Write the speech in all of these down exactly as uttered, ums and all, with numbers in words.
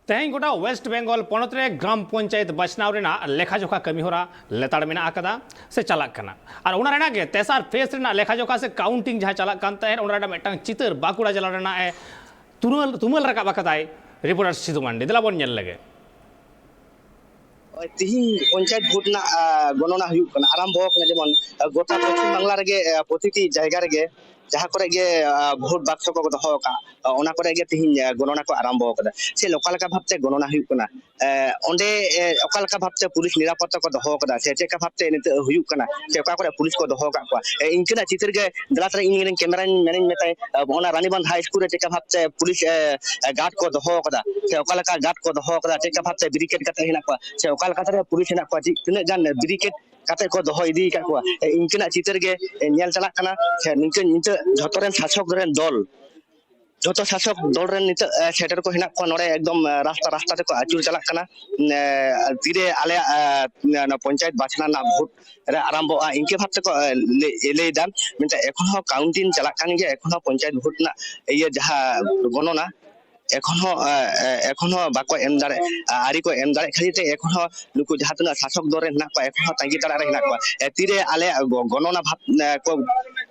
ᱛᱮᱦᱮᱧ ᱜᱚᱴᱟ ᱳᱭᱮᱥᱴ ᱵᱮᱝᱜᱚᱞ ᱯᱚᱱᱚᱛ ᱨᱮ ᱜᱨᱟᱢ ᱯᱚᱧᱪᱟᱭᱮᱛ ᱵᱟᱪᱷᱱᱟᱣ ᱨᱮᱱᱟᱜ ᱞᱮᱠᱷᱟ ᱡᱚᱠᱷᱟ ᱠᱟᱹᱢᱤ ᱦᱚᱨᱟ ᱞᱮᱛᱟᱲ ᱢᱮᱱᱟᱜ ᱟᱠᱟᱫᱟ ᱥᱮ ᱪᱟᱞᱟᱜ ᱠᱟᱱᱟ᱾ ᱟᱨ ᱚᱱᱟ ᱨᱮᱱᱟᱜ ᱜᱮ ᱛᱮᱥᱟᱨ ᱯᱷᱮᱡᱽ ᱨᱮᱱᱟᱜ ᱞᱮᱠᱷᱟ ᱡᱚᱠᱷᱟ ᱥᱮ ᱠᱟᱣᱩᱱᱴᱤᱝ ᱡᱟᱦᱟᱸ ᱪᱟᱞᱟᱜ ᱠᱟᱱ ᱛᱟᱦᱮᱸᱫ, ᱚᱱᱟ ᱨᱮᱱᱟᱜ ᱢᱤᱫᱴᱟᱝ ᱪᱤᱛᱟᱹᱨ ᱵᱟᱸᱠᱩᱲᱟ ᱡᱮᱞᱟ ᱨᱮᱱᱟᱜ ᱮ ᱛᱩᱢᱟᱹᱞ, ᱛᱩᱢᱟᱹᱞ ᱨᱟᱠᱟᱵ ᱟᱠᱟᱫᱟᱭ ᱨᱤᱯᱳᱨᱴᱟᱨ ᱥᱤᱫᱷᱩ ᱢᱟᱱᱰᱤ᱾ ᱫᱮᱞᱟ ᱵᱚᱱ ᱧᱮᱞ ᱞᱮᱜᱮ᱾ ᱛᱤᱦᱤᱧ ᱯᱚᱧᱪᱟᱭᱮᱛ ᱵᱷᱳᱴ ᱨᱮᱱᱟᱜ, ᱟ, ᱜᱚᱱᱚᱱᱟ ᱦᱩᱭᱩᱜ ᱠᱟᱱᱟ, ᱟᱨᱟᱢᱵᱚ ᱟᱠᱟᱱᱟ᱾ ᱡᱮᱢᱚᱱ, ᱟ, ᱜᱚᱴᱟ ᱯᱚᱪᱷᱤᱢ ᱵᱟᱝᱞᱟ ᱨᱮᱜᱮ, ᱟ, ᱯᱨᱚᱛᱤᱴᱤ ᱡᱟᱭᱜᱟ ᱨᱮᱜᱮ ᱡᱟᱦᱟᱸ ᱠᱚᱨᱮ ᱜᱮ, ᱟ, ᱵᱷᱳᱴ ᱵᱟᱠᱥᱚ ᱠᱚ ᱫᱚᱦᱚ ᱟᱠᱟᱫ, ᱟ, ᱚᱱᱟ ᱠᱚᱨᱮ ᱜᱮ ᱛᱤᱦᱤᱧ, ᱟ, ᱜᱚᱱᱚᱱᱟ ᱠᱚ ᱟᱨᱟᱢᱵᱚ ᱟᱠᱟᱫᱟ᱾ ᱥᱮ ᱚᱠᱟ ᱞᱮᱠᱟ ᱵᱷᱟᱵᱛᱮ ᱜᱚᱱᱚᱱᱟ ᱦᱩᱭᱩᱜ ᱠᱟᱱᱟ, ᱮ, ᱚᱸᱰᱮ, ᱮ, ᱚᱠᱟ ᱞᱮᱠᱟ ᱵᱷᱟᱵᱛᱮ ᱯᱩᱞᱤᱥ ᱱᱤᱨᱟᱯᱚᱛᱛᱟ ᱠᱚ ᱫᱚᱦᱚ ᱟᱠᱟᱫᱟ, ᱥᱮ ᱪᱮᱫ ᱞᱮᱠᱟ ᱵᱷᱟᱵᱛᱮ ᱱᱤᱛᱚᱜ ᱦᱩᱭᱩᱜ ᱠᱟᱱᱟ, ᱥᱮ ᱚᱠᱟ ᱠᱚᱨᱮ ᱯᱩᱞᱤᱥ ᱠᱚ ᱫᱚᱦᱚ ᱟᱠᱟᱫ ᱠᱚᱣᱟ, ᱮ, ᱤᱱᱠᱟᱹᱱᱟᱜ ᱪᱤᱛᱟᱹᱨ ᱜᱮ ᱫᱮᱞᱟ ᱛᱟᱦᱞᱮ ᱤᱧ ᱨᱮᱱ ᱠᱮᱢᱮᱨᱟᱧ ᱢᱮᱱᱟᱧ ᱢᱮᱛᱟᱭ, ᱮ, ᱚᱱᱟ ᱨᱟᱱᱤᱵᱟᱸᱫᱷ ᱦᱟᱭ ᱥᱠᱩᱞ ᱨᱮ ᱪᱮᱫ ᱞᱮᱠᱟ ᱵᱷᱟᱵᱛᱮ ᱯᱩᱞᱤᱥ, ᱮ, ᱮ, ᱜᱟᱨᱰ ᱠᱚ ᱫᱚᱦᱚ ᱟᱠᱟᱫᱟ, ᱥᱮ ᱚᱠᱟ ᱞᱮᱠᱟ ᱜᱟᱨᱰ ᱠᱚ ᱫᱚᱦᱚ ᱟᱠᱟᱫᱟ, ᱪᱮᱫ ᱞᱮᱠᱟ ᱵᱷᱟᱵᱛᱮ ᱵᱮᱨᱤᱠᱮᱰ ᱠᱟᱛᱮ ᱦᱮᱱᱟᱜ ᱠᱚᱣᱟ, ᱥᱮ ᱚᱠᱟ ᱞᱮᱠᱟ ᱛᱮ ᱯᱩᱞᱤᱥ ᱦᱮᱱᱟᱜ ᱠᱚᱣᱟ, ᱪᱮᱫ ᱛᱤᱱᱟᱹᱜ ᱜᱟᱱ ᱵᱮᱨᱤᱠᱮᱰ ᱠᱟᱛᱮ ᱠᱚ ᱫᱚᱦᱚ ᱤᱫᱤ ᱟᱠᱟᱫ ᱠᱚᱣᱟ, ᱮ, ᱤᱱᱠᱟᱹᱱᱟᱜ ᱪᱤᱛᱟᱹᱨ ᱜᱮ, ᱮ, ᱧᱮᱞ ᱪᱟᱞᱟᱜ ᱠᱟᱱᱟ᱾ ᱥᱮ ᱱᱤᱝᱠᱟᱹ ᱱᱤᱛᱚᱜ ᱡᱷᱚᱛᱚ ᱨᱮᱱ ᱥᱟᱥᱚᱠ ᱨᱮᱱ ᱫᱚᱞ, ᱡᱷᱚᱛᱚ ᱥᱟᱥᱚᱠ ᱫᱚᱞ ᱨᱮᱱ ᱱᱤᱛᱚᱜ, ᱮ, ᱥᱮᱴᱮᱨ ᱠᱚ ᱦᱮᱱᱟᱜ ᱠᱚᱣᱟ ᱱᱚᱰᱮ ᱮᱠᱫᱚᱢ, ᱮ, ᱨᱟᱥᱛᱟ ᱨᱟᱥᱛᱟ ᱛᱮᱠᱚ ᱟᱹᱪᱩᱨ ᱪᱟᱞᱟᱜ ᱠᱟᱱᱟ᱾ ᱮ, ᱛᱤᱨᱮ ᱟᱞᱮᱭᱟᱜ, ᱮ, ᱱᱚᱣᱟ ᱯᱚᱧᱪᱟᱭᱮᱛ ᱵᱟᱪᱷᱱᱟᱣ ᱨᱮᱱᱟᱜ ᱵᱷᱳᱴ ᱨᱮ ᱟᱨᱟᱢᱵᱷᱚᱜᱼᱟ, ᱤᱱᱠᱟᱹ ᱵᱷᱟᱵ ᱛᱮᱠᱚ, ᱮ, ᱞᱟᱹᱭ, ᱞᱟᱹᱭ ᱮᱫᱟ᱾ ᱢᱮᱱᱛᱮ ᱮᱠᱷᱚᱱ ᱦᱚᱸ ᱠᱟᱣᱩᱱᱴᱤᱝ ᱪᱟᱞᱟᱜ ᱠᱟᱱ ᱜᱮᱭᱟ, ᱮᱠᱷᱚᱱ ᱦᱚᱸ ᱯᱚᱧᱪᱟᱭᱮᱛ ᱵᱷᱳᱴ ᱨᱮᱱᱟᱜ ᱤᱭᱟᱹ ᱡᱟᱦᱟᱸ ᱜᱚᱱᱚᱱᱟ ᱮᱠᱷᱚᱱ ᱦᱚᱸ, ᱮ, ᱮ, ᱮᱠᱷᱚᱱ ᱦᱚᱸ ᱵᱟᱠᱚ ᱮᱢ ᱫᱟᱲᱮ, ᱟ-, ᱟᱹᱣᱨᱤ ᱠᱚ ᱮᱢ ᱫᱟᱲᱮᱭᱟᱜ ᱠᱷᱟᱹᱛᱤᱨ ᱛᱮ ᱮᱠᱷᱚᱱ ᱦᱚᱸ ᱱᱩᱠᱩ ᱡᱟᱦᱟᱸ ᱛᱤᱱᱟᱹᱜ ᱥᱟᱥᱚᱠ ᱫᱚᱞ ᱨᱮ ᱦᱮᱱᱟᱜ ᱠᱚᱣᱟ, ᱮᱠᱷᱚᱱ ᱦᱚᱸ ᱛᱟᱺᱜᱤ ᱛᱟᱲᱟᱜ ᱨᱮ ᱦᱮᱱᱟᱜ ᱠᱚᱣᱟ᱾ ᱮ, ᱛᱤᱨᱮ ᱟᱞᱮᱭᱟᱜ ᱜᱚ-, ᱜᱚᱱᱚᱱᱟ ᱵᱷᱟᱵ, ᱮ, ᱠᱚ,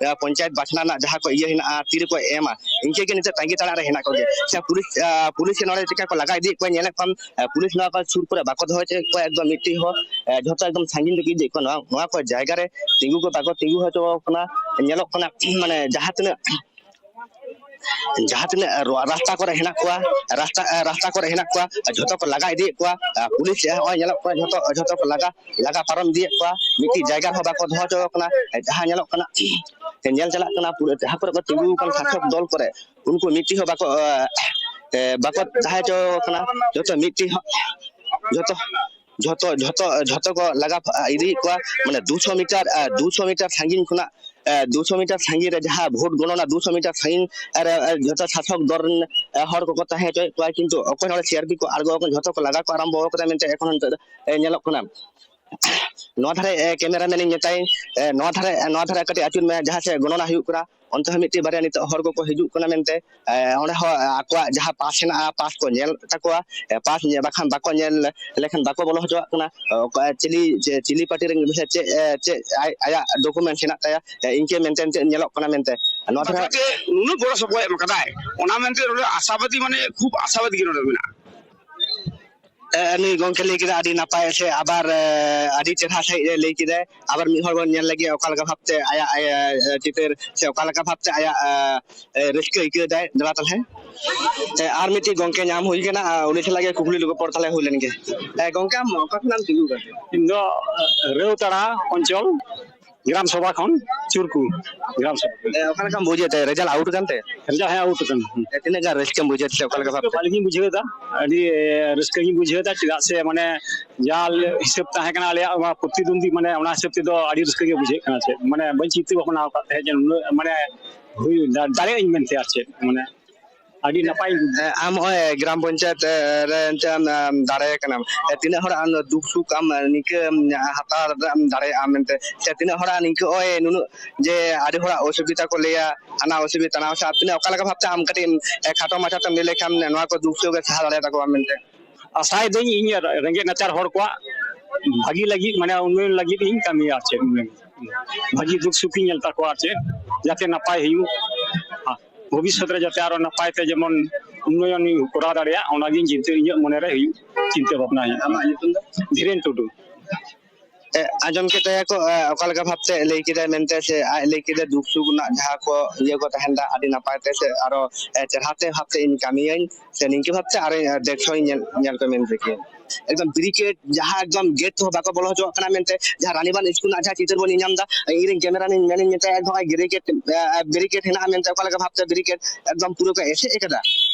ᱮ, ᱯᱚᱧᱪᱟᱭᱮᱛ ᱵᱟᱪᱷᱱᱟᱣ ᱨᱮᱱᱟᱜ ᱡᱟᱦᱟᱸ ᱠᱚ ᱤᱭᱟᱹ ᱦᱮᱱᱟᱜᱼᱟ, ᱛᱤᱨᱮᱠᱚ ᱮᱢᱟ, ᱤᱱᱠᱟᱹ ᱜᱮ ᱱᱤᱛᱚᱜ ᱛᱟᱺᱜᱤ ᱛᱟᱲᱟᱜ ᱨᱮ ᱦᱮᱱᱟᱜ ᱠᱚᱜᱮᱭᱟ᱾ ᱥᱮ ᱯᱩᱞᱤᱥ, ᱟ, ᱯᱩᱞᱤᱥ ᱱᱚᱰᱮ ᱪᱤᱠᱟ ᱠᱚ ᱞᱟᱜᱟ ᱤᱫᱤᱭᱮᱫ ᱠᱚᱣᱟ, ᱧᱮᱞᱮᱫ ᱠᱚᱣᱟᱢ, ᱮ, ᱯᱩᱞᱤᱥ ᱱᱚᱣᱟ ᱠᱚ ᱥᱩᱨ ᱠᱚᱨᱮ ᱵᱟᱠᱚ ᱫᱚᱦᱚ ᱦᱚᱪᱚᱭᱮᱫ ᱠᱚᱣᱟ ᱮᱠᱫᱚᱢ ᱢᱤᱫᱴᱤᱡ ᱦᱚᱸ, ᱮ, ᱡᱷᱚᱛᱚ ᱮᱠᱫᱚᱢ ᱥᱟᱺᱜᱤᱧ ᱨᱮᱜᱮ ᱤᱫᱤᱭᱮᱫ ᱠᱚᱣᱟ᱾ ᱱᱚᱣᱟ, ᱱᱚᱣᱟ ᱠᱚ ᱡᱟᱭᱜᱟ ᱨᱮ ᱛᱤᱸᱜᱩ ᱠᱚ ᱵᱟᱠᱚ ᱛᱤᱸᱜᱩ ᱦᱚᱪᱚ ᱟᱠᱚ ᱠᱟᱱᱟ᱾ ᱧᱮᱞᱚᱜ ᱠᱟᱱᱟ, ᱢᱟᱱᱮ, ᱡᱟᱦᱟᱸ ᱛᱤᱱᱟᱹᱜ ᱡᱟᱦᱟᱸ ᱛᱤᱱᱟᱹᱜ ᱨᱟ-, ᱨᱟᱥᱛᱟ ᱠᱚᱨᱮ ᱦᱮᱱᱟᱜ ᱠᱚᱣᱟ, ᱨᱟᱥᱛᱟ, ᱨᱟᱥᱛᱟ ᱠᱚᱨᱮ ᱦᱮᱱᱟᱜ ᱠᱚᱣᱟ, ᱡᱷᱚᱛᱚ ᱠᱚ ᱞᱟᱜᱟ ᱤᱫᱤᱭᱮᱫ ᱠᱚᱣᱟ᱾ ᱟᱨ ᱯᱩᱞᱤᱥ ᱱᱚᱜᱼᱚᱭ ᱧᱮᱞᱚᱜ ᱠᱟᱱᱟ, ᱡᱷᱚᱛᱚ, ᱡᱷᱚᱛᱚ ᱠᱚ ᱞᱟᱜᱟ, ᱞᱟᱜᱟ ᱯᱟᱨᱚᱢ ᱤᱫᱤᱭᱮᱫ ᱠᱚᱣᱟ, ᱢᱤᱫᱴᱤᱡ ᱡᱟᱭᱜᱟ ᱨᱮᱦᱚᱸ ᱵᱟᱠᱚ ᱫᱚᱦᱚ ᱦᱚᱪᱚ ᱟᱠᱚ ᱠᱟᱱᱟ᱾ ᱡᱟᱦᱟᱸ ᱧᱮᱞᱚᱜ ᱠᱟᱱᱟ, ᱧᱮᱞ ᱪᱟᱞᱟᱜ ᱠᱟᱱᱟ, ᱯᱩᱨᱟᱹ ᱡᱟᱦᱟᱸ ᱠᱚᱨᱮ ᱠᱚ ᱛᱤᱸᱜᱩ ᱟᱠᱟᱱ ᱥᱟᱥᱚᱠ ᱫᱚᱞ ᱠᱚᱨᱮ, ᱩᱱᱠᱩ ᱢᱤᱫᱴᱤᱡ ᱦᱚᱸ ᱵᱟᱠᱚ, ᱮ, ᱮ, ᱵᱟᱠᱚ ᱛᱟᱦᱮᱸ ᱦᱚᱪᱚ ᱟᱠᱚ ᱠᱟᱱᱟ᱾ ᱡᱷᱚᱛᱚ ᱢᱤᱫᱴᱤᱡ ᱦᱚᱸ, ᱡᱷᱚᱛᱚ ᱡᱷᱚᱛᱚ, ᱡᱷᱚᱛᱚ, ᱡᱷᱚᱛᱚ ᱠᱚ ᱞᱟᱜᱟ ᱯᱷᱟ-, ᱤᱫᱤᱭᱮᱫ ᱠᱚᱣᱟ, ᱢᱟᱱᱮ, ᱫᱩᱥᱚ ᱢᱤᱴᱟᱨ, ᱟ, ᱫᱩᱥᱚ ᱢᱤᱴᱟᱨ ᱥᱟᱺᱜᱤᱧ ᱠᱷᱚᱱᱟᱜ, ᱟ, ᱫᱩᱥᱚ ᱢᱤᱴᱟᱨ ᱥᱟᱺᱜᱤᱧ ᱨᱮ ᱡᱟᱦᱟᱸ ᱵᱷᱳᱴ ᱜᱚᱱᱚᱱᱟ, ᱫᱩᱥᱚ ᱢᱤᱴᱟᱨ ᱥᱟᱺᱜᱤᱧ ᱨᱮ, ᱟ, ᱡᱷᱚᱛᱚ ᱥᱟᱥᱚᱠ ᱫᱚᱞ ᱨᱮᱱ, ᱟ, ᱦᱚᱲ ᱠᱚᱠᱚ ᱛᱟᱦᱮᱸ ᱦᱚᱪᱚᱭᱮᱫ ᱠᱚᱣᱟ, ᱠᱤᱱᱛᱩ ᱚᱠᱚᱭ ᱦᱚᱸ ᱱᱚᱰᱮ ᱥᱤ ᱟᱨ ᱯᱤ ᱠᱚ ᱟᱬᱜᱚ ᱟᱠᱟᱱᱟ, ᱡᱷᱚᱛᱚ ᱠᱚ ᱞᱟᱜᱟ ᱠᱚ ᱟᱨᱟᱢᱵᱚ ᱟᱠᱟᱫᱟ ᱢᱮᱱᱛᱮ ᱮᱠᱷᱚᱱ ᱦᱚᱸ ᱱᱤᱛᱚᱜ ᱫᱚ, ᱮ, ᱧᱮᱞᱚᱜ ᱠᱟᱱᱟ᱾ ᱱᱚᱣᱟ ᱫᱷᱟᱨᱮ, ᱮ, ᱠᱮᱢᱮᱨᱟ ᱢᱮᱱ ᱤᱧ ᱢᱮᱛᱟᱭ, ᱮ, ᱱᱚᱣᱟ ᱫᱷᱟᱨᱮ, ᱱᱚᱣᱟ ᱫᱷᱟᱨᱮ ᱠᱟᱹᱴᱤᱡ ᱟᱹᱪᱩᱨ ᱢᱮ, ᱡᱟᱦᱟᱸ ᱥᱮᱫ ᱜᱚᱱᱚᱱᱟ ᱦᱩᱭᱩᱜ ᱠᱟᱱᱟ᱾ ᱚᱱᱛᱮ ᱦᱚᱸ ᱢᱤᱫᱴᱤᱡ ᱵᱟᱨᱭᱟ ᱱᱤᱛᱚᱜ ᱦᱚᱲ ᱠᱚᱠᱚ ᱦᱤᱡᱩᱜ ᱠᱟᱱᱟ ᱢᱮᱱᱛᱮ᱾ ᱮ, ᱚᱸᱰᱮ ᱦᱚᱸ ᱟᱠᱚᱣᱟᱜ ᱡᱟᱦᱟᱸ ᱯᱟᱥ ᱦᱮᱱᱟᱜᱼᱟ, ᱯᱟᱥ ᱠᱚ ᱧᱮᱞ ᱛᱟᱠᱚᱣᱟ᱾ ᱮ, ᱯᱟᱥ ᱧᱮ-, ᱵᱟᱠᱷᱟᱱ ᱵᱟᱠᱚ ᱧᱮᱞ ᱞᱮᱠᱷᱟᱱ ᱵᱟᱠᱚ ᱵᱚᱞᱚ ᱦᱚᱪᱚᱣᱟᱜ ᱠᱟᱱᱟ᱾ ᱚᱠᱟ-, ᱪᱤᱞᱤ, ᱪᱮ-, ᱪᱤᱞᱤ ᱯᱟᱨᱴᱤ ᱨᱮᱱ ᱥᱮ ᱪᱮᱫ, ᱮ, ᱪᱮᱫ ᱟᱭ-, ᱟᱭᱟᱜ ᱰᱚᱠᱩᱢᱮᱱᱴᱥ ᱦᱮᱱᱟᱜ ᱛᱟᱭᱟ, ᱮ, ᱤᱱᱠᱟᱹ ᱢᱮᱱᱴᱮᱱ ᱛᱮ ᱧᱮᱞᱚᱜ ᱠᱟᱱᱟ ᱢᱮᱱᱛᱮ᱾ ᱱᱚᱣᱟ ᱫᱷᱟᱨᱟ ᱱᱩᱱᱟᱹᱜ ᱵᱚᱲᱚ ᱥᱚᱵᱷᱟ ᱮᱢ ᱠᱟᱫᱟᱭ, ᱚᱱᱟ ᱢᱮᱱᱛᱮ ᱱᱚᱰᱮ ᱟᱥᱟᱵᱟᱫᱤ, ᱢᱟᱱᱮ ᱠᱷᱩᱵ ᱟᱥᱟᱵᱟᱫᱤ ᱜᱮ ᱱᱚᱰᱮ ᱢᱮᱱᱟᱜᱼᱟ᱾ ᱮ, ᱱᱩᱭ ᱜᱚᱝᱠᱮ ᱞᱟᱹᱭ ᱠᱮᱫᱟ ᱟᱹᱰᱤ ᱱᱟᱯᱟᱭ ᱥᱮ ᱟᱵᱟᱨ, ᱮ, ᱟᱹᱰᱤ ᱪᱮᱦᱨᱟ ᱥᱟᱺᱦᱤᱡ ᱮ ᱞᱟᱹᱭ ᱠᱮᱫᱟ᱾ ᱟᱵᱟᱨ ᱢᱤᱫ ᱦᱚᱲ ᱵᱚᱱ ᱧᱮᱞ ᱞᱮᱜᱮ ᱚᱠᱟ ᱞᱮᱠᱟ ᱵᱷᱟᱵᱛᱮ ᱟᱭᱟᱜ, ᱮ, ᱮ, ᱪᱤᱛᱟᱹᱨ ᱥᱮ ᱚᱠᱟ ᱞᱮᱠᱟ ᱵᱷᱟᱵᱛᱮ ᱟᱭᱟᱜ, ᱮ, ᱮ, ᱨᱟᱹᱥᱠᱟᱹ ᱟᱹᱭᱠᱟᱹᱣ ᱫᱟᱭ᱾ ᱫᱮᱞᱟ ᱛᱟᱦᱞᱮ᱾ ᱮ, ᱟᱨ ᱢᱤᱫᱴᱤᱡ ᱜᱚᱝᱠᱮ ᱧᱟᱢ ᱦᱩᱭ ᱠᱟᱱᱟ, ᱟ, ᱩᱱᱤ ᱥᱟᱞᱟᱜ ᱜᱮ ᱠᱩᱠᱞᱤ ᱨᱚᱯᱚᱲ ᱛᱟᱦᱞᱮ ᱦᱩᱭ ᱞᱮᱱ ᱜᱮ᱾ ᱮ, ᱜᱚᱝᱠᱮ, ᱟᱢ ᱚᱠᱟ ᱠᱷᱚᱱᱟᱜ ᱮᱢ ᱛᱤᱸᱜᱩ ᱠᱟᱱᱟ? ᱤᱧ ᱫᱚ, ᱮ, ᱨᱟᱹᱣᱛᱟᱲᱟ ᱚᱧᱪᱚᱞ, ᱜᱨᱟᱢ ᱥᱚᱵᱷᱟ ᱠᱷᱚᱱ, ᱪᱩᱨᱠᱩ ᱜᱨᱟᱢ ᱥᱚᱵᱷᱟ᱾ ᱮ, ᱚᱠᱟ ᱞᱮᱠᱟᱢ ᱵᱩᱡᱮᱫ ᱛᱮ? ᱨᱮᱡᱟᱞᱴ ᱟᱣᱩᱴ ᱠᱟᱱ ᱛᱮ? ᱨᱮᱡᱟᱞᱴ ᱦᱮᱸ ᱟᱣᱩᱴ ᱠᱟᱱᱟ᱾ ᱦᱩᱸ᱾ ᱮ, ᱛᱤᱱᱟᱹᱜ ᱜᱟᱱ ᱨᱟᱹᱥᱠᱟᱹᱢ ᱵᱩᱡᱷᱟᱹᱣ ᱛᱮ? ᱚᱠᱟ ᱞᱮᱠᱟ ᱵᱷᱟᱵᱛᱮ? ᱵᱷᱟᱞᱤ ᱜᱤᱧ ᱵᱩᱡᱷᱟᱹᱣ ᱮᱫᱟ, ᱟᱹᱰᱤ, ᱮ, ᱨᱟᱹᱥᱠᱟᱹ ᱜᱤᱧ ᱵᱩᱡᱷᱟᱹᱣ ᱮᱫᱟ, ᱪᱮᱫᱟᱜ ᱥᱮ ᱢᱟᱱᱮ ᱡᱟ ᱦᱤᱥᱟᱹᱵ ᱛᱟᱦᱮᱸ ᱠᱟᱱᱟ ᱟᱞᱮᱭᱟᱜ ᱚᱱᱟ ᱯᱨᱚᱛᱤᱫᱩᱱᱫᱤ, ᱢᱟᱱᱮ ᱚᱱᱟ ᱦᱤᱥᱟᱹᱵ ᱛᱮᱫᱚ ᱟᱹᱰᱤ ᱨᱟᱹᱥᱠᱟᱹ ᱜᱮ ᱵᱩᱡᱷᱟᱹᱜ ᱠᱟᱱᱟ᱾ ᱪᱮᱫ ᱢᱟᱱᱮ ᱵᱟᱹᱧ ᱪᱤᱱᱛᱟᱹ ᱵᱷᱟᱵᱽᱱᱟ ᱟᱠᱟᱫ ᱛᱟᱦᱮᱸᱫ ᱡᱮ ᱱᱩᱱᱟᱹᱜ ᱢᱟᱱᱮ ᱦᱩᱭ ᱫᱟ-, ᱫᱟᱲᱮᱭᱟᱜ ᱟᱹᱧ ᱢᱮᱱᱛᱮ, ᱟᱨ ᱪᱮᱫ ᱢᱟᱱᱮ ᱟᱹᱰᱤ ᱱᱟᱯᱟᱭ᱾ ᱮ, ᱟᱢ ᱱᱚᱜᱼᱚᱭ ᱜᱨᱟᱢ ᱯᱚᱧᱪᱟᱭᱮᱛ, ᱮ, ᱨᱮ ᱮᱱᱛᱮ ᱟᱢ, ᱟᱢ ᱫᱟᱲᱮ ᱠᱟᱱᱟᱢ, ᱮ, ᱛᱤᱱᱟᱹᱜ ᱦᱚᱲᱟᱜ ᱟᱢ ᱫᱩᱠ ᱥᱩᱠ ᱟᱢ, ᱮ, ᱱᱤᱝᱠᱟᱹ, ᱮᱢ, ᱦᱟᱛᱟᱣ ᱨᱮᱢ ᱫᱟᱲᱮᱭᱟᱜᱼᱟ ᱢᱮᱱᱛᱮ, ᱥᱮ ᱛᱤᱱᱟᱹᱜ ᱦᱚᱲᱟᱜ ᱱᱤᱝᱠᱟᱹ ᱱᱚᱜᱼᱚᱭ ᱱᱩᱱᱟᱹᱜ ᱡᱮ ᱟᱹᱰᱤ ᱦᱚᱲᱟᱜ ᱚᱥᱩᱵᱤᱫᱷᱟ ᱠᱚ ᱞᱟᱹᱭᱟ, ᱦᱟᱱᱟ ᱚᱥᱩᱵᱤᱫᱷᱟ ᱱᱟᱣᱟ ᱚᱥᱩᱵᱤᱫᱷᱟ, ᱛᱤᱱᱟᱹᱜ ᱚᱠᱟ ᱞᱮᱠᱟ ᱵᱷᱟᱵᱛᱮ ᱟᱢ ᱠᱟᱹᱴᱤᱡ ᱮᱢ, ᱮ, ᱠᱷᱟᱴᱚ ᱢᱟᱪᱷᱟ ᱛᱮᱢ ᱞᱟᱹᱭ ᱞᱮᱠᱷᱟᱱ ᱱᱚᱣᱟ ᱠᱚ ᱫᱩᱠ ᱥᱩᱠ ᱮ ᱥᱟᱦᱟ ᱫᱟᱲᱮᱭᱟ ᱛᱟᱠᱚᱣᱟ ᱢᱮᱱᱛᱮ? ᱟᱥᱟᱭᱮᱫᱟᱹᱧ ᱤᱧ ᱨᱮᱸᱜᱮᱡ ᱱᱟᱪᱟᱨ ᱦᱚᱲ ᱠᱚᱣᱟᱜ ᱵᱷᱟᱹᱜᱤ ᱞᱟᱹᱜᱤᱫ, ᱢᱟᱱᱮ ᱩᱱᱱᱚᱭᱚᱱ ᱞᱟᱹᱜᱤᱫ ᱤᱧ ᱠᱟᱹᱢᱤᱭᱟ, ᱟᱨ ᱪᱮᱫ ᱵᱷᱟᱹᱜᱤ ᱫᱩᱠ ᱥᱩᱠ ᱤᱧ ᱧᱮᱞ ᱛᱟᱠᱚᱣᱟ, ᱟᱨ ᱪᱮᱫ ᱡᱟᱛᱮ ᱱᱟᱯᱟᱭ ᱦᱩᱭᱩᱜ, ᱵᱷᱚᱵᱤᱥᱥᱚᱛ ᱨᱮ ᱡᱟᱛᱮ ᱟᱨᱚ ᱱᱟᱯᱟᱭ ᱛᱮ ᱡᱮᱢᱚᱱ ᱩᱱᱱᱚᱭᱚᱱ ᱤᱧ ᱠᱚᱨᱟᱣ ᱫᱟᱲᱮᱭᱟᱜ, ᱚᱱᱟᱜᱤᱧ ᱪᱤᱱᱛᱟᱹ, ᱤᱧᱟᱹᱜ ᱢᱚᱱᱮᱨᱮ ᱦᱩᱭᱩᱜ ᱪᱤᱱᱛᱟᱹ ᱵᱷᱟᱵᱽᱱᱟ ᱦᱩᱭᱩᱜ᱾ ᱟᱢᱟᱜ ᱧᱩᱛᱩᱢ ᱫᱚ? ᱫᱷᱤᱨᱮᱱ ᱴᱩᱰᱩ᱾ ᱮ, ᱟᱸᱡᱚᱢ ᱠᱮᱫ ᱛᱟᱭᱟ ᱠᱚ, ᱮ, ᱚᱠᱟ ᱞᱮᱠᱟ ᱵᱷᱟᱵᱛᱮ ᱞᱟᱹᱭ ᱠᱮᱫᱟᱭ ᱢᱮᱱᱛᱮ, ᱥᱮ ᱟᱡ ᱞᱟᱹᱭ ᱠᱮᱫᱟ ᱫᱩᱠ ᱥᱩᱠ ᱨᱮᱱᱟᱜ ᱡᱟᱦᱟᱸ ᱠᱚ ᱤᱭᱟᱹ ᱠᱚ ᱛᱟᱦᱮᱱ ᱫᱟ, ᱟᱹᱰᱤ ᱱᱟᱯᱟᱭ ᱛᱮ ᱥᱮ ᱟᱨᱚ, ᱮ, ᱪᱮᱦᱨᱟ ᱛᱮ ᱵᱷᱟᱵᱛᱮ ᱤᱧ ᱠᱟᱹᱢᱤᱭᱟᱹᱧ ᱥᱮ ᱱᱤᱝᱠᱟᱹ ᱵᱷᱟᱵᱛᱮ ᱟᱨᱚ, ᱮ, ᱫᱮᱠᱷᱚ ᱤᱧ ᱧᱮᱞ, ᱧᱮᱞ ᱠᱚ ᱢᱮᱱᱛᱮ ᱜᱮ᱾ ᱮᱠᱫᱚᱢ ᱵᱮᱨᱤᱠᱮᱰ, ᱡᱟᱦᱟᱸ ᱮᱠᱫᱚᱢ ᱜᱮᱴ ᱛᱮᱦᱚᱸ ᱵᱟᱠᱚ ᱵᱚᱞᱚ ᱦᱚᱪᱚᱣᱟᱜ ᱠᱟᱱᱟ ᱢᱮᱱᱛᱮ, ᱡᱟᱦᱟᱸ ᱨᱟᱱᱤᱵᱟᱸᱫᱷ ᱥᱠᱩᱞ ᱨᱮᱱᱟᱜ ᱡᱟᱦᱟᱸ ᱪᱤᱛᱟᱹᱨ ᱵᱚᱱ ᱧᱮᱞ ᱧᱟᱢ ᱫᱟ, ᱤᱧ ᱨᱮᱱ ᱠᱮᱢᱮᱨᱟ ᱢᱮᱱ ᱢᱮᱱᱤᱧ ᱢᱮᱛᱟᱭᱟ, ᱮᱠᱫᱚᱢ ᱵᱮᱨᱤᱠᱮᱰ, ᱮ, ᱵᱮᱨᱤᱠᱮᱰ ᱦᱮᱱᱟᱜᱼᱟ ᱢᱮᱱᱛᱮ, ᱚᱠᱟ ᱞᱮᱠᱟ ᱵᱷᱟᱵᱛᱮ ᱵᱮᱨᱤᱠᱮᱰ ᱮᱠᱫᱚᱢ ᱯᱩᱨᱟᱹ ᱠᱚ ᱮᱥᱮᱫ ᱟᱠᱟᱫᱟ,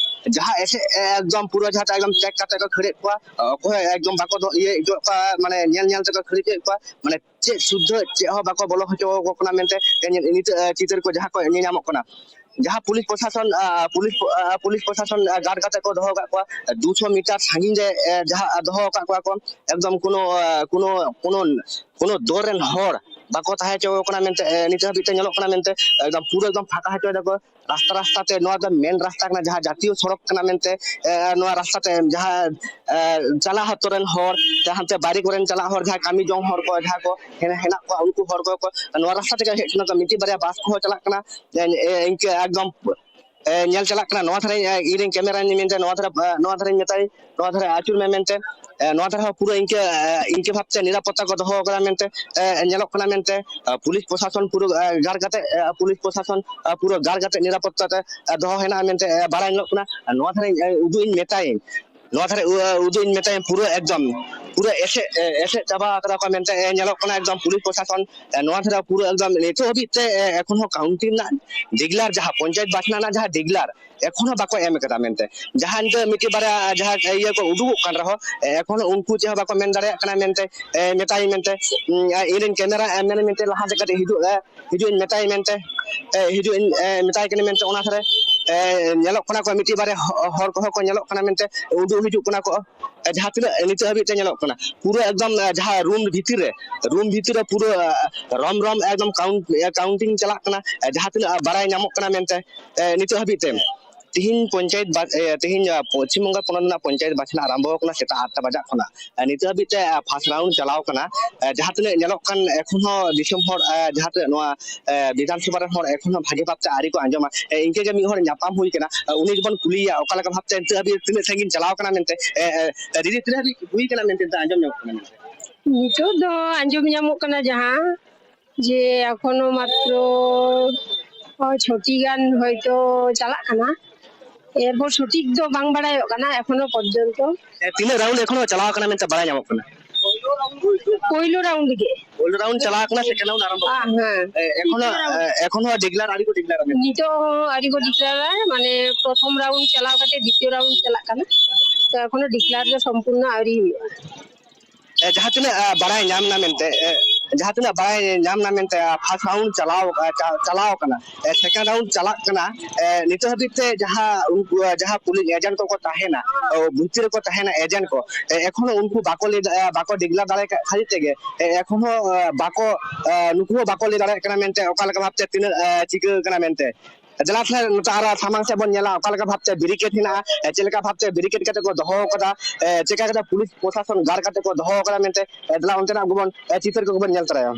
ᱡᱟᱦᱟᱸ ᱮᱥᱮᱫ, ᱮ, ᱮᱠᱫᱚᱢ ᱯᱩᱨᱟᱹ ᱡᱟᱦᱟᱸ ᱮᱠᱫᱚᱢ ᱪᱮᱠ ᱠᱟᱛᱮ ᱠᱚ ᱠᱷᱟᱹᱲᱮᱫ ᱠᱚᱣᱟ, ᱚᱠᱚᱭ ᱦᱚᱸ ᱮᱠᱫᱚᱢ ᱵᱟᱠᱚ ᱫᱚ-, ᱤᱭᱟᱹ ᱦᱚᱪᱚᱣᱟᱜ ᱠᱚᱣᱟ, ᱢᱟᱱᱮ ᱧᱮᱞ ᱧᱮᱞ ᱛᱮᱠᱚ ᱠᱷᱟᱹᱲ ᱦᱚᱪᱚᱭᱮᱫ ᱠᱚᱣᱟ, ᱢᱟᱱᱮ ᱪᱮᱫ ᱥᱩᱫᱽᱫᱷᱟᱹ ᱪᱮᱫ ᱦᱚᱸ ᱵᱟᱠᱚ ᱵᱚᱞᱚ ᱦᱚᱪᱚ ᱟᱠᱚ ᱠᱟᱱᱟ ᱢᱮᱱᱛᱮ ᱛᱮᱦᱮᱧ ᱱᱤᱛᱚᱜ, ᱮ, ᱪᱤᱛᱟᱹᱨ ᱠᱚ ᱡᱟᱦᱟᱸ ᱠᱚ ᱧᱮᱞ ᱧᱟᱢᱚᱜ ᱠᱟᱱᱟ᱾ ᱡᱟᱦᱟᱸ ᱯᱩᱞᱤᱥ ᱯᱨᱚᱥᱟᱥᱚᱱ, ᱟ, ᱯᱩᱞᱤᱥ, ᱟ, ᱯᱩᱞᱤᱥ ᱯᱨᱚᱥᱟᱥᱚᱱ, ᱟ, ᱜᱟᱨᱰ ᱠᱟᱛᱮ ᱠᱚ ᱫᱚᱦᱚ ᱟᱠᱟᱫ ᱠᱚᱣᱟ, ᱫᱩᱥᱚ ᱢᱤᱴᱟᱨ ᱥᱟᱺᱜᱤᱧ ᱨᱮ, ᱮ, ᱡᱟᱦᱟᱸ ᱫᱚᱦᱚ ᱟᱠᱟᱫ ᱠᱚᱣᱟ ᱠᱚ, ᱮᱠᱫᱚᱢ ᱠᱳᱱᱳ, ᱟ, ᱠᱳᱱᱳ, ᱠᱳᱱᱳ, ᱠᱳᱱᱳ ᱫᱚᱞ ᱨᱮᱱ ᱦᱚᱲ ᱵᱟᱠᱚ ᱛᱟᱦᱮᱸ ᱦᱚᱪᱚ ᱠᱟᱱᱟ ᱢᱮᱱᱛᱮ, ᱮ, ᱱᱤᱛᱚᱜ ᱦᱟᱹᱵᱤᱡ ᱛᱮ ᱧᱮᱞᱚᱜ ᱠᱟᱱᱟ ᱢᱮᱱᱛᱮ ᱮᱠᱫᱚᱢ ᱯᱩᱨᱟᱹ ᱮᱠᱫᱚᱢ ᱯᱷᱟᱸᱠᱟ ᱦᱚᱪᱚᱭ ᱫᱟᱠᱚ᱾ ᱨᱟᱥᱛᱟ ᱨᱟᱥᱛᱟ ᱛᱮ, ᱱᱚᱣᱟ ᱫᱚ ᱢᱮᱱ ᱨᱟᱥᱛᱟ ᱠᱟᱱᱟ, ᱡᱟᱦᱟᱸ ᱡᱟᱛᱤᱭᱚ ᱥᱚᱲᱚᱠ ᱠᱟᱱᱟ ᱢᱮᱱᱛᱮ, ᱮ, ᱱᱚᱣᱟ ᱨᱟᱥᱛᱟ ᱛᱮ ᱡᱟᱦᱟᱸ, ᱮ, ᱪᱟᱞᱟᱜ ᱦᱚᱨ ᱨᱮᱱ ᱦᱚᱲ, ᱡᱟᱦᱟᱸ ᱦᱟᱱᱛᱮ ᱵᱟᱭᱨᱮ ᱠᱚᱨᱮᱱ ᱪᱟᱞᱟᱜ ᱦᱚᱲ, ᱡᱟᱦᱟᱸ ᱠᱟᱹᱢᱤ ᱡᱚᱝ ᱦᱚᱲ ᱠᱚ ᱡᱟᱦᱟᱸ ᱠᱚ ᱦᱮᱱᱟᱜ ᱠᱚᱣᱟ, ᱩᱱᱠᱩ ᱦᱚᱲ ᱠᱚ, ᱠᱚ ᱱᱚᱣᱟ ᱨᱟᱥᱛᱟ ᱛᱮᱜᱮ ᱦᱮᱡ ᱥᱮᱱᱚᱜ ᱠᱟᱱᱟ᱾ ᱢᱤᱫᱴᱤᱡ ᱵᱟᱨᱭᱟ ᱵᱟᱥ ᱠᱚᱦᱚᱸ ᱪᱟᱞᱟᱜ ᱠᱟᱱᱟ, ᱮ, ᱮ, ᱤᱱᱠᱟᱹ ᱮᱠᱫᱚᱢ ᱮ, ᱧᱮᱞ ᱪᱟᱞᱟᱜ ᱠᱟᱱᱟ᱾ ᱱᱚᱣᱟ ᱫᱷᱟᱨᱮ, ᱮ, ᱤᱧᱨᱮᱱ ᱠᱮᱢᱮᱨᱟ ᱢᱮᱱᱛᱮ ᱱᱚᱣᱟ ᱫᱷᱟᱨᱮ, ᱮ, ᱱᱚᱣᱟ ᱫᱷᱟᱨᱮᱧ ᱢᱮᱛᱟᱭ, ᱱᱚᱣᱟ ᱫᱷᱟᱨᱮ ᱟᱹᱪᱩᱨ ᱢᱮ ᱢᱮᱱᱛᱮ, ᱮ, ᱱᱚᱣᱟ ᱫᱷᱟᱨᱮ ᱦᱚᱸ ᱯᱩᱨᱟᱹ ᱤᱱᱠᱟᱹ, ᱮ, ᱤᱱᱠᱟᱹ ᱵᱷᱟᱵᱛᱮ ᱱᱤᱨᱟᱯᱚᱛᱛᱟ ᱠᱚ ᱫᱚᱦᱚ ᱟᱠᱟᱫᱟ ᱢᱮᱱᱛᱮ, ᱮ, ᱧᱮᱞᱚᱜ ᱠᱟᱱᱟ ᱢᱮᱱᱛᱮ, ᱮ, ᱯᱩᱞᱤᱥ ᱯᱨᱚᱥᱟᱥᱚᱱ ᱯᱩᱨᱟᱹ, ᱮ, ᱜᱟᱲ ᱠᱟᱛᱮ, ᱮ, ᱯᱩᱞᱤᱥ ᱯᱨᱚᱥᱟᱥᱚᱱ, ᱮ, ᱯᱩᱨᱟᱹ ᱜᱟᱲ ᱠᱟᱛᱮ ᱱᱤᱨᱟᱯᱚᱛᱛᱟ ᱛᱮ, ᱮ, ᱫᱚᱦᱚ ᱦᱮᱱᱟᱜᱼᱟ ᱢᱮᱱᱛᱮ, ᱮ, ᱵᱟᱲᱟᱭ ᱧᱮᱞᱚᱜ ᱠᱟᱱᱟ᱾ ᱱᱚᱣᱟ ᱫᱷᱟᱨᱮ, ᱮ, ᱩᱫᱩᱜ ᱤᱧ ᱢᱮᱛᱟᱭᱟᱹᱧ, ᱱᱚᱣᱟ ᱫᱷᱟᱨᱮ, ᱩ-, ᱩᱫᱩᱜ ᱤᱧ ᱢᱮᱛᱟᱭᱟᱹᱧ, ᱯᱩᱨᱟᱹ ᱮᱠᱫᱚᱢ ᱯᱩᱨᱟᱹ ᱮᱥᱮᱫ, ᱮ, ᱮᱥᱮᱫ ᱪᱟᱵᱟ ᱟᱠᱟᱫᱟ ᱠᱚ ᱢᱮᱱᱛᱮ, ᱮ, ᱧᱮᱞᱚᱜ ᱠᱟᱱᱟ ᱮᱠᱫᱚᱢ ᱯᱩᱞᱤᱥ ᱯᱨᱚᱥᱟᱥᱚᱱ᱾ ᱮ, ᱱᱚᱣᱟ ᱫᱷᱟᱨᱮ ᱯᱩᱨᱟᱹ ᱮᱠᱫᱚᱢ ᱱᱤᱛᱚᱜ ᱦᱟᱹᱵᱤᱡ ᱛᱮ, ᱮ, ᱮᱠᱷᱚᱱ ᱦᱚᱸ ᱠᱟᱣᱩᱱᱴᱤᱝ ᱨᱮᱱᱟᱜ ᱰᱤᱜᱽᱞᱟᱨ, ᱡᱟᱦᱟᱸ ᱯᱚᱧᱪᱟᱭᱮᱛ ᱵᱟᱪᱷᱱᱟᱣ ᱨᱮᱱᱟᱜ ᱡᱟᱦᱟᱸ ᱰᱤᱜᱽᱞᱟᱨ, ᱮᱠᱷᱚᱱ ᱦᱚᱸ ᱵᱟᱠᱚ ᱮᱢ ᱟᱠᱟᱫᱟ ᱢᱮᱱᱛᱮ᱾ ᱡᱟᱦᱟᱸ ᱱᱤᱛᱚᱜ ᱢᱤᱫᱴᱤᱡ ᱵᱟᱨᱭᱟ ᱡᱟᱦᱟᱸ ᱤᱭᱟᱹ ᱠᱚ ᱩᱰᱩᱠᱚᱜ ᱠᱟᱱ ᱨᱮᱦᱚᱸ, ᱮ, ᱮᱠᱷᱚᱱ ᱦᱚᱸ ᱩᱱᱠᱩ ᱪᱮᱫ ᱦᱚᱸ ᱵᱟᱠᱚ ᱢᱮᱱ ᱫᱟᱲᱮᱭᱟᱜ ᱠᱟᱱᱟ ᱢᱮᱱᱛᱮ, ᱮ, ᱢᱮᱛᱟᱭ ᱢᱮᱱᱛᱮ, ᱩᱸ, ᱤᱧᱨᱮᱱ ᱠᱮᱢᱮᱨᱟ ᱢᱮᱱ ᱢᱮᱱᱛᱮ ᱞᱟᱦᱟ ᱥᱮᱫ ᱠᱟᱹᱴᱤᱡ ᱦᱤᱡᱩᱜ, ᱮ, ᱦᱤᱡᱩᱜ ᱤᱧ ᱢᱮᱛᱟᱭ ᱢᱮᱱᱛᱮ, ᱮ, ᱦᱤᱡᱩᱜ ᱤᱧ, ᱮ, ᱢᱮᱛᱟᱭ ᱠᱟᱱᱟ ᱢᱮᱱᱛᱮ᱾ ᱚᱱᱟ ᱫᱷᱟᱨᱮ, ᱮ, ᱧᱮᱞᱚᱜ ᱠᱟᱱᱟ ᱠᱚ ᱢᱤᱫᱴᱤᱡ ᱵᱟᱨᱭᱟ ᱦᱚ-, ᱦᱚᱲ ᱠᱚᱦᱚᱸ ᱠᱚ ᱧᱮᱞᱚᱜ ᱠᱟᱱᱟ ᱢᱮᱱᱛᱮ, ᱩᱰᱩᱠ ᱦᱤᱡᱩᱜ ᱠᱟᱱᱟ ᱠᱚ, ᱮ, ᱡᱟᱦᱟᱸ ᱛᱤᱱᱟᱹᱜ ᱱᱤᱛᱚᱜ ᱦᱟᱹᱵᱤᱡ ᱛᱮ ᱧᱮᱞᱚᱜ ᱠᱟᱱᱟ, ᱯᱩᱨᱟᱹ ᱮᱠᱫᱚᱢ, ᱮ, ᱡᱟᱦᱟᱸ ᱨᱩᱢ ᱵᱷᱤᱛᱤᱨ ᱨᱮ, ᱨᱩᱢ ᱵᱷᱤᱛᱤᱨ ᱨᱮ ᱯᱩᱨᱟᱹ, ᱮ, ᱨᱚᱢ ᱨᱚᱢ ᱮᱠᱫᱚᱢ ᱠᱟᱣᱩᱱᱴ, ᱮ, ᱠᱟᱣᱩᱱᱴᱤᱝ ᱪᱟᱞᱟᱜ ᱠᱟᱱᱟ, ᱮ, ᱡᱟᱦᱟᱸ ᱛᱤᱱᱟᱹᱜ, ᱮ, ᱵᱟᱲᱟᱭ ᱧᱟᱢᱚᱜ ᱠᱟᱱᱟ ᱢᱮᱱᱛᱮ, ᱮ, ᱱᱤᱛᱚᱜ ᱦᱟᱹᱵᱤᱡ ᱛᱮ᱾ ᱛᱤᱦᱤᱧ ᱯᱚᱧᱪᱟᱭᱮᱛ ᱵᱟ-, ᱮ, ᱛᱤᱦᱤᱧ, ᱮ, ᱯᱚᱥᱪᱤᱢ ᱵᱚᱝᱜᱚ ᱯᱚᱱᱚᱛ ᱨᱮᱱᱟᱜ ᱯᱚᱧᱪᱟᱭᱮᱛ ᱵᱟᱪᱷᱱᱟᱣ ᱟᱨᱟᱢᱵᱷᱚ ᱟᱠᱟᱱᱟ ᱥᱮᱛᱟᱜ ᱟᱴ ᱴᱟ ᱵᱟᱡᱟᱜ ᱠᱷᱚᱱᱟᱜ᱾ ᱮ, ᱱᱤᱛᱚᱜ ᱦᱟᱹᱵᱤᱡ ᱛᱮ, ᱮ, ᱯᱷᱟᱥᱴ ᱨᱟᱣᱩᱱᱰ ᱪᱟᱞᱟᱣ ᱠᱟᱱᱟ᱾ ᱮ, ᱡᱟᱦᱟᱸ ᱛᱤᱱᱟᱹᱜ ᱧᱮᱞᱚᱜ ᱠᱟᱱ, ᱮᱠᱷᱚᱱ ᱦᱚᱸ ᱫᱤᱥᱚᱢ ᱦᱚᱲ, ᱮ, ᱡᱟᱦᱟᱸ ᱛᱤᱱᱟᱹᱜ ᱱᱚᱣᱟ, ᱮ, ᱵᱤᱫᱷᱟᱱ ᱥᱚᱵᱷᱟ ᱨᱮᱱ ᱦᱚᱲ ᱮᱠᱷᱚᱱ ᱦᱚᱸ ᱵᱷᱟᱜᱮ ᱵᱷᱟᱵᱛᱮ ᱟᱹᱣᱨᱤ ᱠᱚ ᱟᱸᱡᱚᱢᱟ᱾ ᱮ, ᱤᱱᱠᱟᱹ ᱜᱮ ᱢᱤᱫ ᱦᱚᱲ ᱧᱟᱯᱟᱢ ᱦᱩᱭ ᱠᱟᱱᱟ, ᱮ, ᱩᱱᱤ ᱜᱮᱵᱚᱱ ᱠᱩᱞᱤᱭᱮᱭᱟ ᱚᱠᱟ ᱞᱮᱠᱟ ᱵᱷᱟᱵᱛᱮ ᱱᱤᱛᱚᱜ ᱦᱟᱹᱵᱤᱡ ᱛᱤᱱᱟᱹᱜ ᱥᱟᱺᱜᱤᱧ ᱪᱟᱞᱟᱣ ᱠᱟᱱᱟ ᱢᱮᱱᱛᱮ᱾ ᱮ, ᱮ, ᱫᱤᱫᱤ, ᱛᱤᱱᱟᱹᱜ ᱦᱟᱹᱵᱤᱡ ᱦᱩᱭ ᱠᱟᱱᱟ ᱢᱮᱱᱛᱮ ᱱᱤᱛᱚᱜ ᱟᱸᱡᱚᱢ ᱧᱟᱢᱚᱜ ᱠᱟᱱᱟ ᱢᱮᱱᱛᱮ? ᱱᱤᱛᱚᱜ ᱫᱚ ᱟᱸᱡᱚᱢ ᱧᱟᱢᱚᱜ ᱠᱟᱱᱟ ᱡᱟᱦᱟᱸ, ᱡᱮ ᱮᱠᱷᱚᱱᱳ ᱢᱟᱛᱨᱚ ᱪᱷᱚᱴᱤ ᱜᱟᱱ ᱦᱚᱭᱛᱳ ᱪᱟᱞᱟᱜ ᱠᱟᱱᱟ, ᱮᱨᱯᱚᱨ ᱥᱚᱴᱷᱤᱠ ᱫᱚ ᱵᱟᱝ ᱵᱟᱲᱟᱭᱚᱜ ᱠᱟᱱᱟ ᱮᱠᱷᱚᱱᱳ ᱯᱚᱨᱡᱚᱱᱛᱚ᱾ ᱮ, ᱛᱤᱱᱟᱹᱜ ᱨᱟᱣᱩᱱᱰ ᱮᱠᱷᱚᱱᱳ ᱪᱟᱞᱟᱣ ᱠᱟᱱᱟ ᱢᱮᱱᱛᱮ ᱵᱟᱲᱟᱭ ᱧᱟᱢᱚᱜ ᱠᱟᱱᱟ? ᱯᱳᱭᱞᱳ ᱨᱟᱣᱩᱱᱰ ᱜᱮ᱾ ᱯᱳᱭᱞᱳ ᱨᱟᱣᱩᱱᱰ ᱪᱟᱞᱟᱣ ᱠᱟᱱᱟ, ᱥᱮᱠᱮᱱᱰ ᱨᱟᱣᱩᱱᱰ ᱟᱨᱟᱢᱵᱷᱚ ᱠᱟᱱᱟ? ᱦᱮᱸ᱾ ᱮ, ᱮᱠᱷᱚᱱᱳ, ᱮ, ᱮᱠᱷᱚᱱᱳ ᱰᱤᱠᱞᱟᱨ ᱟᱹᱣᱨᱤ ᱠᱚ ᱰᱤᱠᱞᱟᱨᱟ ᱢᱮᱱᱛᱮ? ᱱᱤᱛᱚᱜ ᱦᱚᱸ ᱟᱹᱣᱨᱤ ᱠᱚ ᱰᱤᱠᱞᱟᱨᱟ, ᱢᱟᱱᱮ ᱯᱨᱚᱛᱷᱚᱢ ᱨᱟᱣᱩᱱᱰ ᱪᱟᱞᱟᱣ ᱠᱟᱛᱮ ᱫᱤᱛᱤᱭᱚ ᱨᱟᱣᱩᱱᱰ ᱪᱟᱞᱟᱜ ᱠᱟᱱᱟ, ᱛᱚ ᱮᱠᱷᱚᱱᱳ ᱰᱤᱠᱞᱟᱨ ᱫᱚ ᱥᱚᱢᱯᱩᱨᱱᱚ ᱟᱹᱣᱨᱤ ᱦᱩᱭᱩᱜᱼᱟ᱾ ᱮ, ᱡᱟᱦᱟᱸ ᱛᱤᱱᱟᱹᱜ ᱮ, ᱵᱟᱲᱟᱭ ᱧᱟᱢ ᱮᱱᱟ ᱢᱮᱱᱛᱮ, ᱮ, ᱡᱟᱦᱟᱸ ᱛᱤᱱᱟᱹᱜ ᱵᱟᱲᱟᱭ ᱧᱟᱢ ᱮᱱᱟ ᱢᱮᱱᱛᱮ, ᱮ, first round ᱪᱟᱞᱟᱣ, ᱮ, ᱪᱟ- ᱪᱟᱞᱟᱣ ᱟᱠᱟᱱᱟ, ᱮ, second round ᱪᱟᱞᱟᱜ ᱠᱟᱱᱟ, ᱮ, ᱱᱤᱛᱚᱜ ᱦᱟᱹᱵᱤᱡ ᱛᱮ ᱡᱟᱦᱟᱸ ᱩᱱᱠᱩ, ᱮ, ᱡᱟᱦᱟᱸ polling agent ᱠᱚᱠᱚ ᱛᱟᱦᱮᱱᱟ, ᱚ, ᱵᱷᱤᱛᱤᱨ ᱨᱮᱠᱚ ᱛᱟᱦᱮᱱᱟ agent ᱠᱚ, ᱮ, ᱮᱠᱷᱚᱱᱳ ᱩᱱᱠᱩ ᱵᱟᱠᱚ ᱞᱟᱹᱭ ᱫᱟ- ᱮ, ᱵᱟᱠᱚ declare ᱫᱟᱲᱮ ᱠᱟᱜ ᱠᱷᱟᱹᱛᱤᱨ ᱛᱮᱜᱮ, ᱮ, ᱮᱠᱷᱚᱱᱳ, ᱮ, ᱵᱟᱠᱚ, ᱮ, ᱱᱩᱠᱩ ᱦᱚᱸ ᱵᱟᱠᱚ ᱞᱟᱹᱭ ᱫᱟᱲᱮᱭᱟᱜ ᱠᱟᱱᱟ ᱢᱮᱱᱛᱮ ᱚᱠᱟ ᱞᱮᱠᱟ ᱵᱷᱟᱵᱛᱮ ᱛᱤᱱᱟᱹᱜ, ᱮ, ᱪᱤᱠᱟᱹ ᱠᱟᱱᱟ ᱢᱮᱱᱛᱮ᱾ ᱫᱮᱞᱟ ᱛᱟᱦᱞᱮ ᱱᱚᱛᱮ ᱟᱨ ᱥᱟᱢᱟᱝ ᱥᱮᱫ ᱵᱚᱱ ᱧᱮᱞᱟ ᱚᱠᱟ ᱞᱮᱠᱟ ᱵᱷᱟᱵᱛᱮ barricade ᱦᱮᱱᱟᱜᱼᱟ, ᱮ, ᱪᱮᱫ ᱞᱮᱠᱟ ᱵᱷᱟᱵᱛᱮ barricade ᱠᱟᱛᱮ ᱠᱚ ᱫᱚᱦᱚ ᱟᱠᱟᱫᱟ, ᱮ, ᱪᱮᱫ ᱞᱮᱠᱟ ᱠᱟᱛᱮ ᱯᱩᱞᱤᱥ ᱯᱨᱚᱥᱟᱥᱚᱱ guard ᱠᱟᱛᱮ ᱠᱚ ᱫᱚᱦᱚ ᱟᱠᱟᱫᱟ ᱢᱮᱱᱛᱮ, ᱮ, ᱫᱮᱞᱟ ᱚᱱᱛᱮᱱᱟᱜ ᱜᱮᱵᱚᱱ, ᱮ, ᱪᱤᱛᱟᱹᱨ ᱠᱚᱜᱮ ᱵᱚᱱ ᱧᱮᱞ ᱛᱚᱨᱟᱭᱟ᱾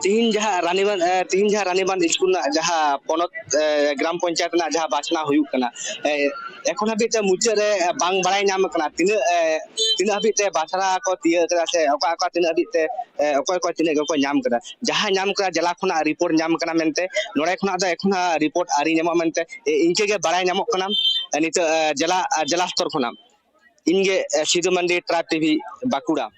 ᱛᱤᱦᱤᱧ ᱡᱟᱦᱟᱸ ᱨᱟᱱᱤᱵᱟᱸᱫᱷ, ᱮ, ᱛᱤᱦᱤᱧ ᱡᱟᱦᱟᱸ ᱨᱟᱱᱤᱵᱟᱸᱫᱷ ᱥᱠᱩᱞ ᱨᱮᱱᱟᱜ ᱡᱟᱦᱟᱸ ᱯᱚᱱᱚᱛ, ᱮ, ᱜᱨᱟᱢ ᱯᱚᱧᱪᱟᱭᱮᱛ ᱨᱮᱱᱟᱜ ᱡᱟᱦᱟᱸ ᱵᱟᱪᱷᱱᱟᱣ ᱦᱩᱭᱩᱜ ᱠᱟᱱᱟ, ᱮ, ᱮᱠᱷᱚᱱ ᱦᱟᱹᱵᱤᱡ ᱛᱮ ᱢᱩᱪᱟᱹᱫ ᱨᱮ, ᱮ, ᱵᱟᱝ ᱵᱟᱲᱟᱭ ᱧᱟᱢ ᱟᱠᱟᱱᱟ ᱛᱤᱱᱟᱹᱜ, ᱮ, ᱛᱤᱱᱟᱹᱜ ᱦᱟᱹᱵᱤᱡ ᱛᱮ ᱵᱟᱪᱷᱱᱟᱣ ᱠᱚ ᱛᱤᱭᱟᱹᱜ ᱠᱟᱫᱟ ᱥᱮ ᱚᱠᱟ ᱚᱠᱟ ᱛᱤᱱᱟᱹᱜ ᱦᱟᱹᱵᱤᱡ ᱛᱮ, ᱮ, ᱚᱠᱚᱭ ᱚᱠᱚᱭ ᱛᱤᱱᱟᱹᱜ ᱜᱮᱠᱚ ᱧᱟᱢ ᱠᱟᱫᱟ᱾ ᱡᱟᱦᱟᱸ ᱧᱟᱢ ᱠᱟᱱᱟ, ᱡᱮᱞᱟ ᱠᱷᱚᱱᱟᱜ report ᱧᱟᱢ ᱠᱟᱱᱟ ᱢᱮᱱᱛᱮ, ᱱᱚᱰᱮ ᱠᱷᱚᱱᱟᱜ ᱫᱚ ᱮᱠᱷᱚᱱ ᱦᱟᱸᱜ report ᱟᱹᱣᱨᱤ ᱧᱟᱢᱚᱜᱼᱟ ᱢᱮᱱᱛᱮ, ᱮ, ᱤᱱᱠᱟᱹ ᱜᱮ ᱵᱟᱲᱟᱭ ᱧᱟᱢᱚᱜ ᱠᱟᱱᱟ, ᱮ, ᱱᱤᱛᱚᱜ, ᱮ, ᱡᱮᱞᱟ, ᱮ, ᱡᱮᱞᱟ ᱥᱛᱚᱨ ᱠᱷᱚᱱᱟᱜ᱾ ᱤᱧ ᱜᱮ, ᱮ, ᱥᱤᱫᱩ ᱢᱟᱱᱰᱤ, Tribe TV, ᱵᱟᱸᱠᱩᱲᱟ᱾